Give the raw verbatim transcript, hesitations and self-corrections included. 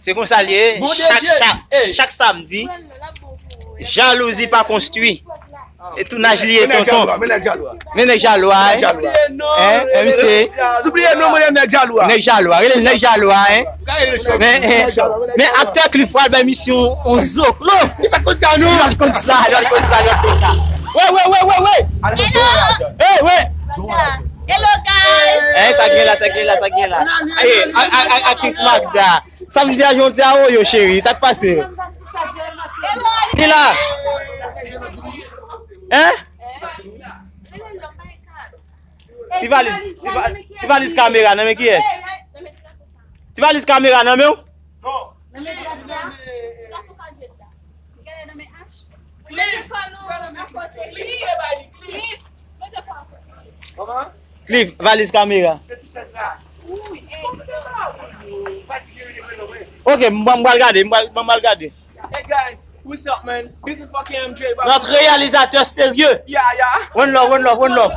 Se konsa l ye. Chak, chak, chak samdi, jalouzi pa konstwi. E tounaj li ye, tonton. Men nèg jalou a, men nèg jalou a. Men nèg jalou a, hein? Hein? Hein, misye? Oubliye non, mwen nèg jalou a. Nèg jalou a, rele nèg jalou a, hein? Men, men aktè Cliff pral bay misye yon zoklo. Li pa t konn sa, non. Li pa t konn sa, li pa t konn sa, li pa t konn sa. Wè, wè, wè, wè, wè. Hey, wè. Hello, guys. Hein, sa gen la, sa gen la, sa gen la. Hey, a, a, a, aktris Magda. Samdi a, jodi a, oh, yo, cheri, sa k pase? Ki la? Hein? Ti valiz, ti va-, ti valiz kamera nan men kiyès? Ti valiz kamera nan men w? Cliff, valiz kamera. Ok, m, m pral gade, m pral, m pral gade. Hey guys, what's up, man? This is fucking M J, bro. Notre réalisateur sérieux. Yeah, yeah. One love, one love, one love.